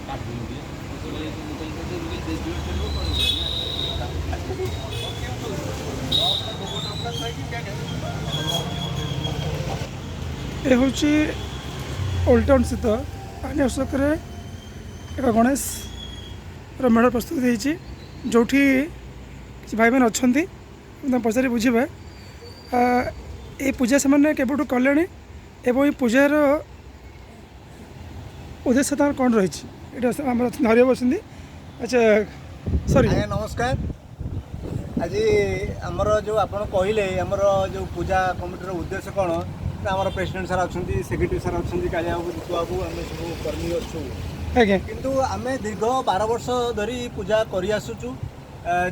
ଏ ହେଉଛି old town ସ୍ଥିତ ଆନିଆ ଛକରେ ଏକ ଗଣେଶର ମେଢ଼ ପ୍ରସ୍ତୁତ ହେଇଛି, ଯେଉଁଠି କିଛି ଭାଇମାନେ ଅଛନ୍ତି। ତାଙ୍କୁ ପଚାରି ବୁଝିବା ଏଇ ପୂଜା ସେମାନେ କେବେଠୁ କଲେଣି ଏବଂ ଏଇ ପୂଜାର ଉଦ୍ଦେଶ୍ୟ ତାଙ୍କର କ'ଣ ରହିଛି। ଏଠି ଆମର ଅଛନ୍ତି, ହରିବାବୁ ଅଛନ୍ତି। ଆଚ୍ଛା, ସରି। ଆଜ୍ଞା, ନମସ୍କାର। ଆଜି ଆମର ଯେଉଁ ଆପଣ କହିଲେ, ଆମର ଯେଉଁ ପୂଜା କମିଟିର ଉଦ୍ଦେଶ୍ୟ କ'ଣ ନା, ଆମର ପ୍ରେସିଡେଣ୍ଟ ସାର୍ ଅଛନ୍ତି, ସେକ୍ରେଟାରୀ ସାର୍ ଅଛନ୍ତି, କାଳିଆ ବାବୁ, ଜିତୁ ବାବୁ, ଆମେ ସବୁ କର୍ମୀ ଅଛୁ। କିନ୍ତୁ ଆମେ ଦୀର୍ଘ 12 ବର୍ଷ ଧରି ପୂଜା କରି ଆସୁଛୁ।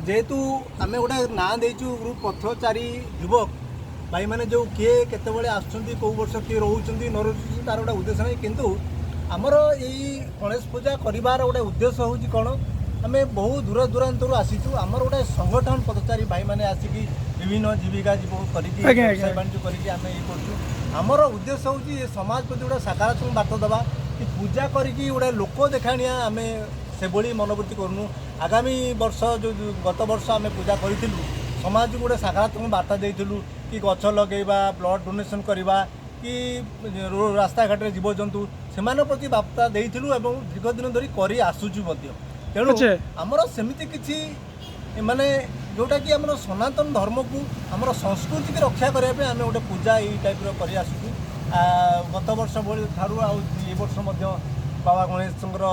ଯେହେତୁ ଆମେ ଗୋଟେ ନାଁ ଦେଇଛୁ ଗ୍ରୁପ୍ ପଥଚାରୀ ଯୁବକ ଭାଇମାନେ, ଯେଉଁ କିଏ କେତେବେଳେ ଆସୁଛନ୍ତି, କେଉଁ ବର୍ଷ କିଏ ରହୁଛନ୍ତି ନ ରହୁଛନ୍ତି, ତାର ଗୋଟେ ଉଦ୍ଦେଶ୍ୟ ନାହିଁ। କିନ୍ତୁ ଆମର ଏଇ ଗଣେଶ ପୂଜା କରିବାର ଗୋଟେ ଉଦ୍ଦେଶ୍ୟ ହେଉଛି କ'ଣ, ଆମେ ବହୁ ଦୂର ଦୂରାନ୍ତରୁ ଆସିଛୁ। ଆମର ଗୋଟେ ସଂଗଠନ ପଥଚାରୀ ଭାଇମାନେ ଆସିକି ବିଭିନ୍ନ ଜୀବିକା ଜୀବ କରିକି ବ୍ୟବସାୟ ବାଣିଜ୍ୟ କରିକି ଆମେ ଇଏ କରୁଛୁ। ଆମର ଉଦ୍ଦେଶ୍ୟ ହେଉଛି ଏ ସମାଜ ପ୍ରତି ଗୋଟେ ସକାରାତ୍ମକ ବାର୍ତ୍ତା ଦେବା କି ପୂଜା କରିକି ଗୋଟେ ଲୋକ ଦେଖାଣିଆ ଆମେ ସେଭଳି ମନୋବୃତ୍ତି କରୁନୁ। ଆଗାମୀ ବର୍ଷ ଯେଉଁ ଗତ ବର୍ଷ ଆମେ ପୂଜା କରିଥିଲୁ, ସମାଜକୁ ଗୋଟେ ସକାରାତ୍ମକ ବାର୍ତ୍ତା ଦେଇଥିଲୁ କି ଗଛ ଲଗେଇବା, ବ୍ଲଡ଼ ଡୋନେସନ୍ କରିବା କି ରାସ୍ତାଘାଟରେ ଜୀବଜନ୍ତୁ, ସେମାନଙ୍କ ପ୍ରତି ବାର୍ତ୍ତା ଦେଇଥିଲୁ ଏବଂ ଦୀର୍ଘ ଦିନ ଧରି କରି ଆସୁଛୁ ମଧ୍ୟ। ତେଣୁ ଆମର ସେମିତି କିଛି ମାନେ ଯେଉଁଟାକି ଆମର ସନାତନ ଧର୍ମକୁ, ଆମର ସଂସ୍କୃତିକି ରକ୍ଷା କରିବା ପାଇଁ ଆମେ ଗୋଟେ ପୂଜା ଏଇ ଟାଇପ୍ର କରି ଆସୁଛୁ ଗତ ବର୍ଷ ଭଳି ଠାରୁ। ଆଉ ଏ ବର୍ଷ ମଧ୍ୟ ବାବା ଗଣେଶଙ୍କର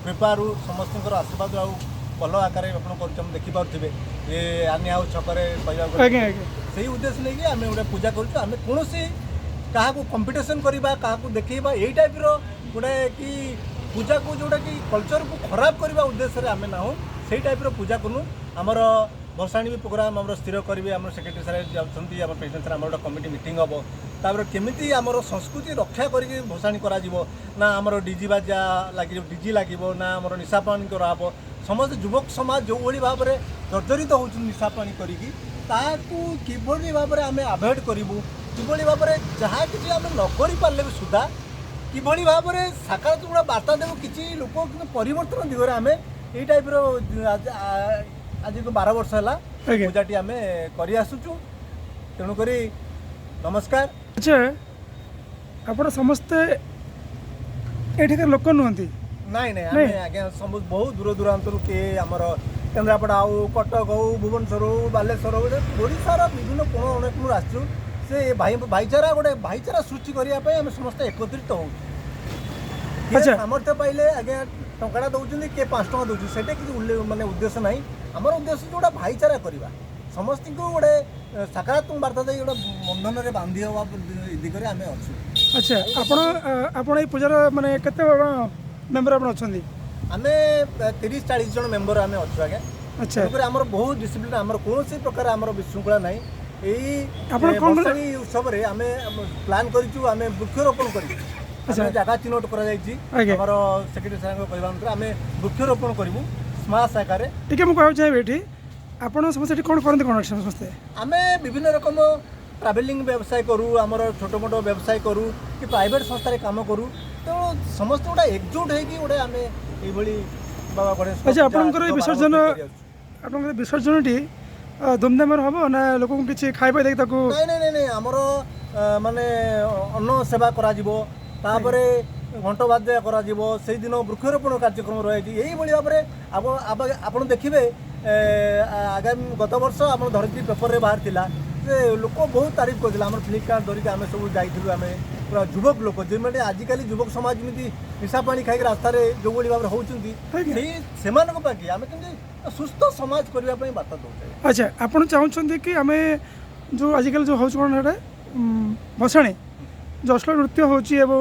କୃପାରୁ, ସମସ୍ତଙ୍କର ଆଶୀର୍ବାଦ ଆଉ ଭଲ ଆକାରରେ ଆପଣ କରୁଛୁ। ଦେଖିପାରୁଥିବେ ଏ ଆନିଆ ଆଉ ଛକରେ କହିବାକୁ ଗଲେ ସେଇ ଉଦ୍ଦେଶ୍ୟ ନେଇକି ଆମେ ଗୋଟେ ପୂଜା କରୁଛୁ। ଆମେ କୌଣସି କାହାକୁ କମ୍ପିଟିସନ୍ କରିବା, କାହାକୁ ଦେଖେଇବା ଏଇ ଟାଇପ୍ର ଗୋଟେ କି ପୂଜାକୁ ଯେଉଁଟାକି କଲଚରକୁ ଖରାପ କରିବା ଉଦ୍ଦେଶ୍ୟରେ ଆମେ ନାହୁଁ, ସେଇ ଟାଇପ୍ର ପୂଜା କରୁନୁ। ଆମର ଭସାଣି ବି ପ୍ରୋଗ୍ରାମ୍ ଆମର ସ୍ଥିର କରିବେ, ଆମର ସେକ୍ରେଟାରୀ ସାର୍ ଯାଉଛନ୍ତି, ଆମର ପ୍ରେସିଡେଣ୍ଟ ସାର୍, ଆମର ଗୋଟେ କମିଟି ମିଟିଂ ହେବ। ତାପରେ କେମିତି ଆମର ସଂସ୍କୃତି ରକ୍ଷା କରିକି ଭସାଣି କରାଯିବ, ନା ଆମର ଡିଜି ବାଜା ଲାଗିବ, ଡିଜି ଲାଗିବ ନା ଆମର ନିଶା ପାଣି କରାହେବ। ସମସ୍ତେ ଯୁବକ ସମାଜ ଯେଉଁଭଳି ଭାବରେ ଜର୍ଜରିତ ହେଉଛନ୍ତି ନିଶା ପାଣି କରିକି, ତାହାକୁ କିଭଳି ଭାବରେ ଆମେ ଆଭଏଡ଼ କରିବୁ, କିଭଳି ଭାବରେ ଯାହା କିଛି ଆମେ ନ କରିପାରିଲେ ବି ସୁଦ୍ଧା କିଭଳି ଭାବରେ ସକାରାତ୍ମକ ବାର୍ତ୍ତା ଦେବୁ, କିଛି ଲୋକ କିନ୍ତୁ ପରିବର୍ତ୍ତନ ଦିଗରେ ଆମେ ଏଇ ଟାଇପ୍ର ଆଜିକୁ 12 ବର୍ଷ ହେଲା ପୂଜାଟି ଆମେ କରି ଆସୁଛୁ। ତେଣୁକରି ନମସ୍କାର। ଆଚ୍ଛା, ଆପଣ ସମସ୍ତେ ଏଠିକାର ଲୋକ ନୁହନ୍ତି? ନାଇଁ, ଆମେ ଆଜ୍ଞା ସବୁ ବହୁତ ଦୂର ଦୂରାନ୍ତରୁ, କିଏ ଆମର କେନ୍ଦ୍ରାପଡ଼ା ହଉ, କଟକ ହଉ, ଭୁବନେଶ୍ୱର ହଉ, ବାଲେଶ୍ୱର ହଉ, ଓଡ଼ିଶାର ବିଭିନ୍ନ କୋଣ ଅନୁକୋଣରୁ ଆସିଛୁ। ସେ ଭାଇ ଭାଇଚାରା, ଗୋଟେ ଭାଇଚାରା ସୃଷ୍ଟି କରିବା ପାଇଁ ଆମେ ସମସ୍ତେ ଏକତ୍ରିତ ହଉଛୁ। କିଏ ସାମର୍ଥ୍ୟ ପାଇଲେ ଆଜ୍ଞା ଟଙ୍କାଟା ଦେଉଛନ୍ତି, କିଏ 5 ଟଙ୍କା ଦେଉଛି, ସେଇଟା କିଛି ମାନେ ଉଦ୍ଦେଶ୍ୟ ନାହିଁ। ଆମର ଉଦ୍ଦେଶ୍ୟ ଯେଉଁଟା ଭାଇଚାରା କରିବା, ସମସ୍ତଙ୍କୁ ଗୋଟେ ସକାରାତ୍ମକ ବାର୍ତ୍ତା ଦେଇ ଗୋଟେ ବନ୍ଧନରେ ବାନ୍ଧି ହେବା ଦିଗରେ ଆମେ ଅଛୁ। ଆଚ୍ଛା, ଆପଣ ଏଇ ପୂଜାର ମାନେ କେତେ ଜଣ ମେମ୍ବର ଆପଣ ଅଛନ୍ତି? ଆମେ 30-40 ଜଣ ମେମ୍ବର ଆମେ ଅଛୁ ଆଜ୍ଞା। ତେଣୁକରି ଆମର ବହୁତ ଡିସିପ୍ଲିନ୍, ଆମର କୌଣସି ପ୍ରକାର ଆମର ବିଶୃଙ୍ଖଳା ନାହିଁ। ଏଇ ଆପଣ କ'ଣ ଭସାଣି ଉତ୍ସବରେ ଆମେ ପ୍ଲାନ୍ କରିଛୁ, ଆମେ ବୃକ୍ଷରୋପଣ କରିବୁ। ଆମେ ଜାଗା ଚିହ୍ନଟ କରାଯାଇଛି। ଆମର ସେକ୍ରେଟାରୀ ସାର୍ଙ୍କ କହିବା ଅନୁସାରେ ଆମେ ବୃକ୍ଷରୋପଣ କରିବୁ ସ୍ମାସ୍ ଆକାରରେ। ଟିକେ ମୁଁ କହିବାକୁ ଚାହିଁବି, ଏଠି ଆପଣ ସମସ୍ତେ ଏଠି କ'ଣ କରନ୍ତି, କ'ଣ ସମସ୍ତେ? ଆମେ ବିଭିନ୍ନ ରକମ ଟ୍ରାଭେଲିଂ ବ୍ୟବସାୟ କରୁ, ଆମର ଛୋଟ ମୋଟ ବ୍ୟବସାୟ କରୁ କି ପ୍ରାଇଭେଟ୍ ସଂସ୍ଥାରେ କାମ କରୁ। ତେଣୁ ସମସ୍ତେ ଗୋଟେ ଏକଜୁଟ ହେଇକି ଗୋଟେ ଆମେ ଏଇଭଳି ବାବା ଗଣେଶ ଆପଣଙ୍କର ଏଇ ବିସର୍ଜନ, ଆପଣଙ୍କର ବିସର୍ଜନଟି ଧୁମଧାମରେ ହେବ ନା ଲୋକଙ୍କୁ କିଛି ଖାଇବା ଦେଇକି ତାକୁ? ନାଇଁ, ଆମର ମାନେ ଅନ୍ନ ସେବା କରାଯିବ, ତାପରେ ଘଣ୍ଟ ବାଦ୍ୟ କରାଯିବ, ସେଇଦିନ ବୃକ୍ଷରୋପଣ କାର୍ଯ୍ୟକ୍ରମ ରହିଛି। ଏଇଭଳି ଭାବରେ ଆପଣ ଦେଖିବେ, ଆଗାମୀ ଗତ ବର୍ଷ ଆମର ଧରିତ୍ରୀ ପେପରରେ ବାହାରିଥିଲା ଯେ ଲୋକ ବହୁତ ତାରିଫ କରିଥିଲେ। ଆମର ଫ୍ଲିପକାର୍ଟ ଧରିକି ଆମେ ସବୁ ଯାଇଥିଲୁ। ଆମେ ପୁରା ଯୁବକ ଲୋକ, ଯେଉଁମାନେ ଆଜିକାଲି ଯୁବକ ସମାଜ ଯେମିତି ନିଶା ପାଣି ଖାଇକି ରାସ୍ତାରେ ଯେଉଁଭଳି ଭାବରେ ହେଉଛନ୍ତି, ସେଇ ସେମାନଙ୍କ ପାଇଁ ଆମେ କେମିତି ସୁସ୍ଥ ସମାଜ କରିବା ପାଇଁ ବାର୍ତ୍ତା ଦେଉଛେ। ଆଚ୍ଛା, ଆପଣ ଚାହୁଁଛନ୍ତି କି ଆମେ ଯେଉଁ ଆଜିକାଲି ଯେଉଁ ହେଉଛି କ'ଣ ସେଇଟା ଭସାଣି, ଯେଉଁ ଅଶ୍ଳୀଳ ନୃତ୍ୟ ହେଉଛି ଏବଂ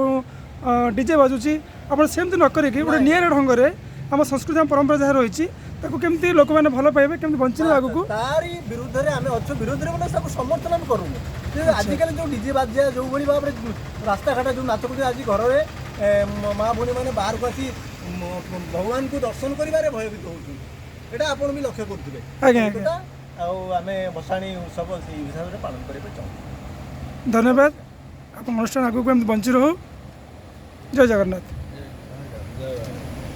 ଡିଜେ ବାଜୁଛି, ଆପଣ ସେମିତି ନ କରିକି ଗୋଟେ ନିଆରା ଢଙ୍ଗରେ ଆମ ସଂସ୍କୃତି, ଆମ ପରମ୍ପରା ଯାହା ରହିଛି, ତାକୁ କେମିତି ଲୋକମାନେ ଭଲ ପାଇବେ, କେମିତି ବଞ୍ଚିବେ ଆଗକୁ? ତାରି ବିରୁଦ୍ଧରେ ଆମେ ଅଛୁ। ବିରୁଦ୍ଧରେ ମାନେ ତାକୁ ସମର୍ଥନ ଆମେ କରୁନୁ ଯେ ଆଜିକାଲି ଯେଉଁ ଡିଜେ ବାଜିଆ ଯେଉଁଭଳି ଭାବରେ ରାସ୍ତାଘାଟ ଯେଉଁ ନାଚ କରୁଛନ୍ତି, ଆଜି ଘରରେ ମା ଭଉଣୀମାନେ ବାହାରକୁ ଆସି ଭଗବାନଙ୍କୁ ଦର୍ଶନ କରିବାରେ ଭୟଭୀତ ହେଉଛନ୍ତି। ଏଇଟା ଆପଣ ବି ଲକ୍ଷ୍ୟ କରୁଥିବେ। ଆଜ୍ଞା ଏଇ ଆଜ୍ଞା କଥା। ଆଉ ଆମେ ଭସାଣି ଉତ୍ସବ ସେଇ ହିସାବରେ ପାଳନ କରିବା ପାଇଁ ଚାହୁଁଛୁ। ଧନ୍ୟବାଦ। ଆପଣଙ୍କ ଅନୁଷ୍ଠାନ ଆଗକୁ ଏମିତି ବଞ୍ଚି ରହୁ। ଜୟ ଜଗନ୍ନାଥ। ଜୟ।